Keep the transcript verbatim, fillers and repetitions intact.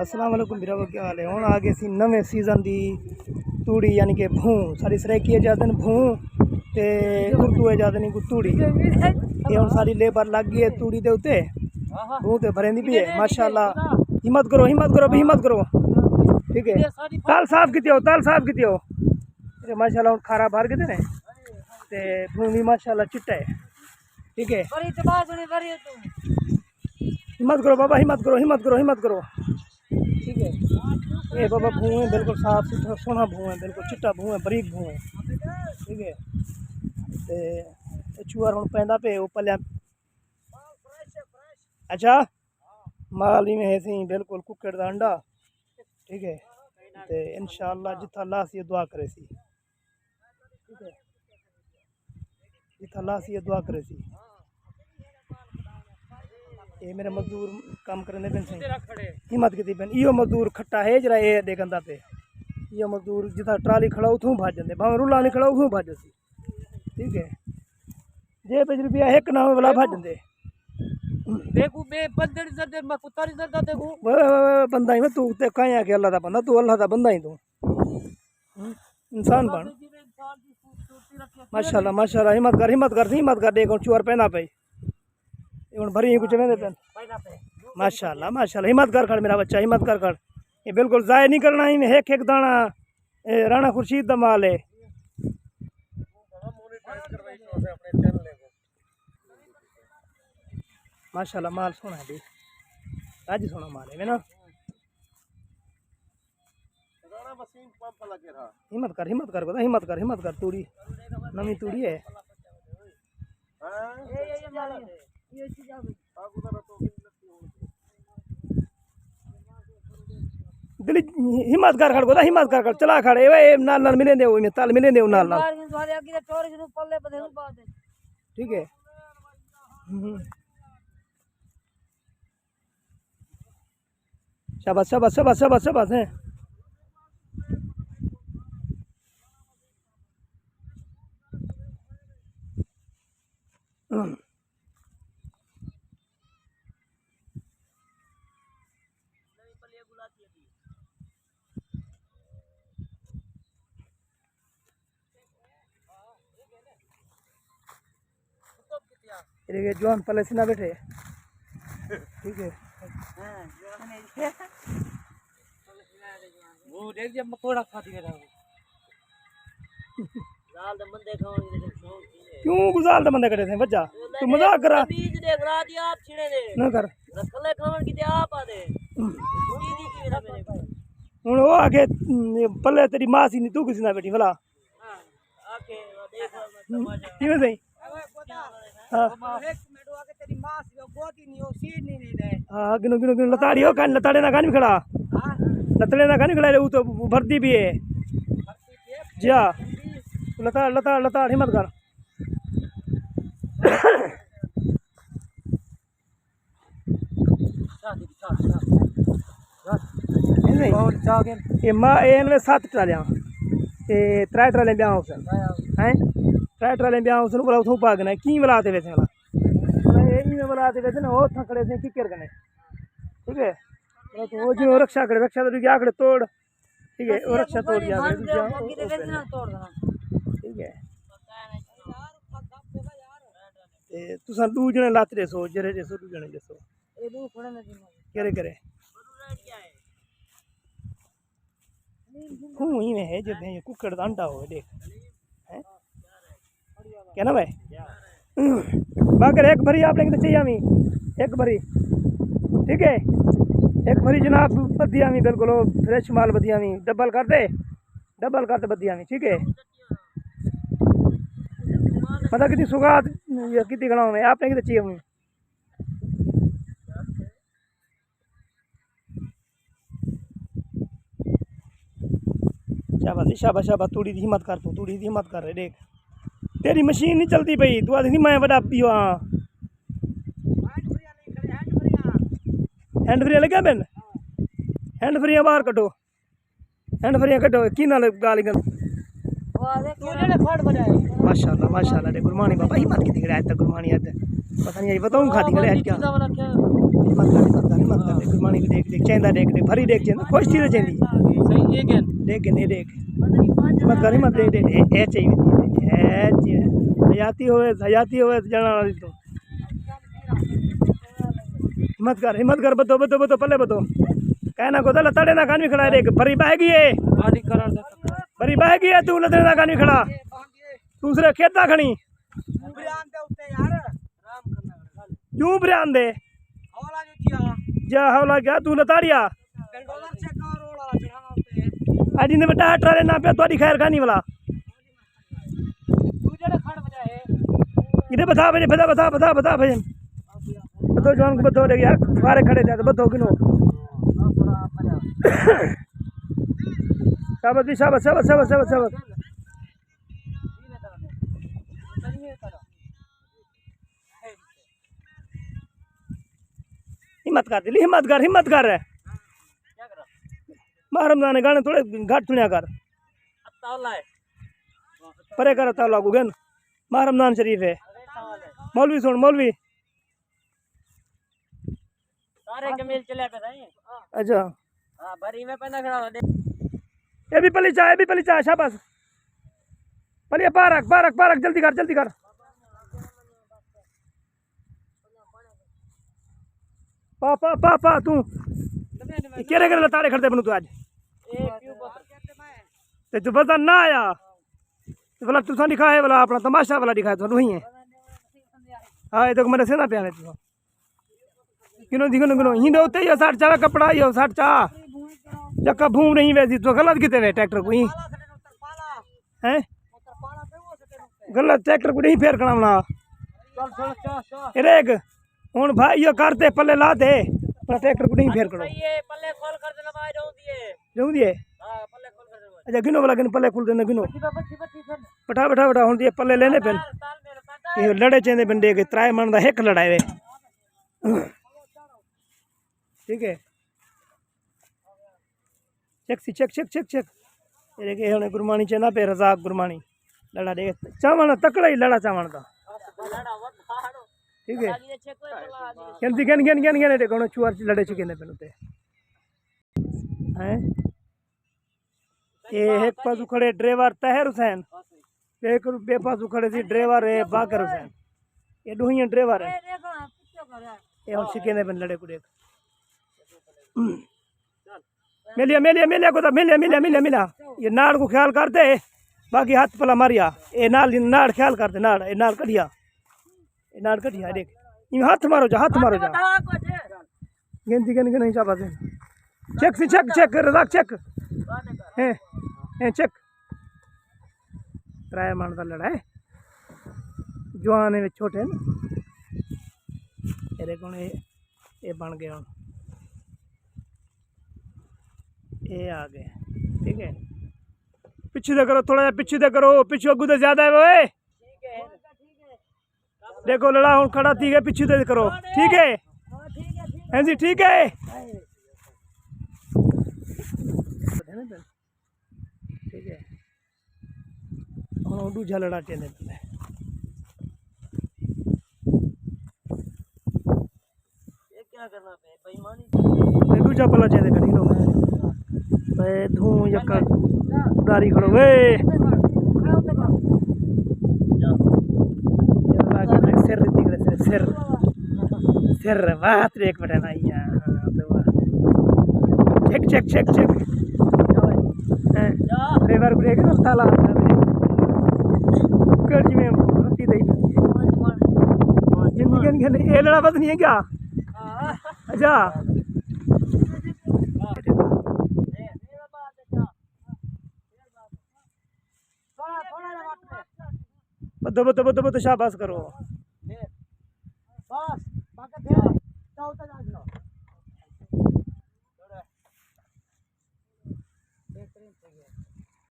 السلام علیکم بھراوو، کیا حال ہے؟ ہن آ گئے سی نویں سیزن دی توڑی، یعنی کہ بھوں۔ ساݙی سرائیکی اچ آہدن بھوں تے اردو اچ آہدن کو توڑی۔ اے ہن ساݙی لیبر لڳ ڳئی ہے توڑی دے اتے، بھوں تے بھریندی پئی ہے۔ ماشاءاللہ، ہمت کرو، ہمت کرو، بھی ہمت کرو۔ ٹھیک ہے، تال صاف کیتی ہو، تال صاف کیتی ہو۔ تے ماشاءاللہ ہن کھارا بھر گھدے نے تے بھوں وی ماشاءاللہ چٹا ہے۔ ٹھیک ہے، ہمت کرو بابا، ہمت کرو، ہمت کرو، ہمت کرو۔ ٹھیک ہے، اے بابا بھوں ہے، بالکل صاف ستھرا سوہݨا بھوں ہے، بالکل چٹا بھوں ہے، بریک بھوں ہے۔ ٹھیک ہے، تے اے چوہر ہن پیندا پئے، او پلیا۔ اچھا، مال ایویں ہے سی، بالکل ککڑ دا انڈا۔ ٹھیک ہے، تے انشاءاللہ جتھاں لاسی دعا کرے سی۔ ٹھیک ہے، جتھاں لاسی دعا کرے سی۔ اے میرے مزدور کم کرنے پن سائیں، ہمت کیتی پن۔ ایہو مزدور کھٹا ہے جڑا اے ݙے گندا پئے۔ ایہو مزدور جتھاں ٹرالی کھڑا اتھوں بھڄ جاندے، بھاویں رلا نہیں کھڑا اتھوں بھڄ سی۔ ٹھیک ہے، جے پچ روپیہ ہک نہ ہووے ولا بھڄ جاندے۔ دیکھو بے بندے دی زردے، میں کتا دی زردہ دیکھو۔ اوئے، اوئے، اوئے، بندہ ہی میں، تو تے کہیں آ کے اللہ دا بندہ، تو اللہ دا بندہ ہی تو۔ انسان بن۔ ماشاءاللہ، ماشاءاللہ، ہمت کر، ہمت کر، ہمت کر، ݙے کوں چوہر پیندا پئے۔ اے ہن بھری کوں چویندے پن۔ ماشاءاللہ، ماشاءاللہ، ہمت کر کھڑ میرا بچہ، ہمت کر کھڑ۔ اے بالکل ضائع نہیں کرنا، ایویں ہک ہک دانا، اے رانا خورشید دا مال ہے۔ ماشاءاللہ، مال سوہݨا ہے بھئی، اڄ سوہݨا مال ہے نا۔ ہمت کر، ہمت کر، ہمت کر، ہمت کر، توڑی، نویں توڑی ہے۔ دلی ہمت کر کھڑ، گودا ہمت کر کھڑ، چلا کھڑ، اے، اے نال نال ملیندے ہو، تال ملیندے ہو نال نال۔ ٹھیک ہے۔ ہوں۔ شاباش، شاباش، شاباش، شاباش، شاباش، ہیں۔ اے جوان پلے سنا بیٹھے۔ ٹھیک ہے۔ وہ دیکھ جب مکوڑا کھا دیا تھا۔ زال دے مندے کھاون دے شوق تھی ہے۔ کیوں گزال دے مندے کٹے تھے بچہ؟ تو مذاق کرا۔ بیج دے برا دی آپ چھڑے دے۔ نہ کر۔ رکھلے کھاون کی تے آپ آ دے۔ کڑی دی کی میرا میرے۔ ہن او آ کے پلے تیری ماسی نہیں، تو کسی نہ بیٹھی بھلا۔ کیوں سائیں؟ ہاں۔ ہاں، گنو، گنو، گنو، لتاڑی ہو کن، لتاڑے نہ کن کھڑا۔ لتاڑے نہ کن کھڑا، وہ تو بھرتی بھی ہے۔ جی ہاں۔ لتاڑ، لتاڑ، لتاڑ، ہمت کر۔ اے ماں، اے ہن ست ٹرالیاں، اے ترے ٹرالیاں ٻیاں ہوسن۔ ہیں؟ ترے ٹرالیاں ٻیاں ہوسن، اوپر اتھوں پا گنا، کیں ولا تے ویسے والا؟ اے ایویں ولا تے ویسے نا، او اتھاں کھڑے سے ککر کنے۔ ٹھیک ہے؟ او جی رکشہ کھڑے، رکشہ تے کیا کھڑے توڑ۔ ٹھیک ہے، او رکشہ توڑ گیا، بھائی، دوجا، او، او پہلے۔ ٹھیک ہے۔ تے تساں ݙو جݨے لات ݙیسو، جرے ݙیسو، ݙو جݨے ݙیسو۔ کیڑے کیڑے؟ ہوں، ایویں ہے جے بھئی ککڑ دا انڈا ہوئے، ݙیکھ۔ ہیں؟ کیا نام ہے؟ مگر ایک بھری آپ نے کتنے چاہیے ہمیں؟ ایک بھری۔ ٹھیک ہے؟ ایک بھری جناب بدھی ہمیں بالکل، وہ فریش مال بدھی ہمیں۔ ڈبل کر دے۔ ڈبل کر دے بدھی ہمیں، ٹھیک ہے؟ پتہ کتنی سوغات، یا کتنی گھنا ہوئے، آپ نے کتنے چاہیے ہمیں؟ شاباش، شاباش، شاباش، توڑی دی ہمت کر، تو توڑی دی ہمت کر، ݙیکھ۔ تیری مشین نہیں چلدی پئی، تو آکھدی میں وݙا پیو ہاں۔ ہینڈ فری لڳا پن؟ ہینڈ فری باہر کڈھو۔ ہینڈ فری کڈھو، کی نال ڳالھ کر۔ ماشاءاللہ، ماشاءاللہ، ݙے گرمانی بابا، ہمت کیتی کھڑا ہے، اڄ تک گرمانی اڄ۔ پتہ نہیں، آئی بتاؤں کھا دی گلے ہٹ کیا۔ مت کر، مت کر، مت کر، قربانی کو دیکھ، دیکھ، چیندا دیکھ، دیکھ، بھری دیکھ، چیندا، خوش تھی چیندی۔ صحیح، دیکھ گن۔ دیکھ گن، یہ دیکھ۔ مت کر، مت دیکھ، دیکھ، اے، اے چاہیے، اے چاہیے۔ حیاتی ہوئے، حیاتی ہوئے، جانا والی تو۔ ہمت کر، ہمت کر، بدو، بدو، بدو، پلے بدو۔ کہنا کو تلا تڑے نہ کان بھی کھڑا ہے، دیکھ، بھری بہ گئی ہے۔ بھری بہ گئی ہے، تو لدڑے نہ کان بھی کھڑا۔ دوسرے کھیت نہ کھڑی۔ کیوں بریان دے؟ جا ہولا گیا، تو لتاڑیا۔ اج نے بڑا ٹرالے نہ پیا، تہاڈی خیر کھانی والا۔ ادھر بتا بھائی، بتا، بتا، بتا، بتا بھائی۔ بتو جوان کو بتو دے یار، سارے کھڑے تھے، بتو کنو۔ شاباش جی، شاباش، شاباش، شاباش، شاباش، شاباش۔ ہمت کر دلی، ہمت کر، ہمت کر۔ ماہ رمضان دے گانے تھوڑے گھٹ سنیا کر۔ پرے کر، تعالیٰ کو گن۔ ماہ رمضان شریف ہے۔ مولوی سن، مولوی۔ سارے کمیل چلے پہ سائیں۔ اچھا۔ ہاں، بھری میں پہنا کھڑا ہو دے۔ اے بھی پلی چا، اے بھی پلی چا، شاباش۔ پلی پارک، پارک، پارک، جلدی کر، جلدی کر۔ پا، پا، پا، پا، توں۔ کیڑے کیڑے لتاڑے کھڑدے بنو تو اج؟ تے جو وزن نہ آیا۔ تے بھلا تساں ݙکھائے، بھلا اپݨا تماشا بھلا ݙکھائے، تہاݙو ہی ہے۔ ہاں، اے تک میں ݙسیندا پیاں میں تساں۔ گنو دی گنو گنو، ہی دے اتے یہ ساٹھ چا کپڑا، یہ ساٹھ چا۔ جکا بھوں نہیں ویسی، تو غلط کیتے وے ٹریکٹر کو ہی۔ ہیں؟ غلط ٹریکٹر کو نہیں پھیر کھڑاوݨا۔ اے دیکھ، ہݨ بھائی، یہ کر تے پلے لا تے، پر ٹریکٹر کو نہیں پھیر کھڑو۔ صحیح ہے، پلے کھول کر دینا بھائی، جاؤں دیے۔ جاؤں دیے؟ ہاں، پلے کھول کر دینا۔ اچھا، گنو والا گن پلے کھول دینا، گنو۔ بٹھا، بٹھا، بٹھا، ہݨ دیے پلے لینے پن۔ تال، تال میرے ساتھ۔ یہ لڑے چیندے پن، ݙے کے ترائے من دا ہک لڑائے وے۔ ٹھیک ہے۔ چیک سی، چیک، چیک، چیک، چیک۔ اے ݙیکھ، اے ہݨ گرمانی چیندا پئے، رزاق گرمانی۔ لڑا ݙیکھ، چاوݨ تکڑا ہی لڑا چاوݨ دا۔ ٹھیک ہے۔ گن سی، گن، گن، گن، گن، اے ݙیکھ، ہݨ چوار لڑے چکے نے پن اتے۔ ہیں؟ اے ہک پاسو کھڑے ڈرائیور طاہر حسین، تے ہک ٻئے پاسو کھڑے سی ڈرائیور اے باقر حسین۔ اے ݙوہیں ڈرائیور ہیں۔ اے ہݨ سکھیندے پن لڑے کو ݙیکھ۔ ملیا، ملیا، ملیا کو تاں ملیا، ملیا، ملیا، ملیا۔ یہ ناڑ کو خیال کر تے، باقی ہتھ پلا ماریا۔ اے نال، ناڑ خیال کر تے، ناڑ، اے ناڑ کڈھیا۔ اے ناڑ کڈھیا، ݙیکھ۔ ایویں ہتھ مارو جا، ہتھ مارو جا۔ گنتی گن گن، شاباش۔ چیک سی، چیک، چیک، رزاق چیک۔ ہیں، ہیں، چیک۔ ترائے من دا لڑا ہے۔ جوان ہے، چھوٹے ہیں نا۔ تیرے کون ہے؟ اے بݨ ڳئے ہݨ۔ اے آ ڳئے۔ ٹھیک ہے۔ پچھے تے کرو، تھوڑا جہا پچھے تے کرو، پچھے اڳوں تے زیادہ ہے اوئے۔ ݙیکھو لڑا ہݨ کھڑا تھی ڳئے، پچھے تے کرو۔ ٹھیک ہے۔ ہیں جی، ٹھیک ہے۔ ٹھیک ہے۔ ہݨ او ݙوجھا لڑا چیندے پئے۔ یہ کیا کرنا پے؟ بےایمانی۔ اے ݙوجھا پلا چیندے پئے، ݙیکھو۔ اے دھوں یکا ݙاری کھڑو وے۔ سر ݙتی کھڑے، سر، سر۔ سر، واہ، تے ݙیکھ بٹھا نا، یا، تو واہ۔ Check, check, check, check. ہیں؟ ڈرائیور کو ݙیکھ نا، تالا۔ کر جی میں رتی دئی۔ زندگی نہیں، یہ لڑا بس نہیں ہے کیا؟ اچھا۔ بدو، بدو، بدو، بدو، شاباش کرو۔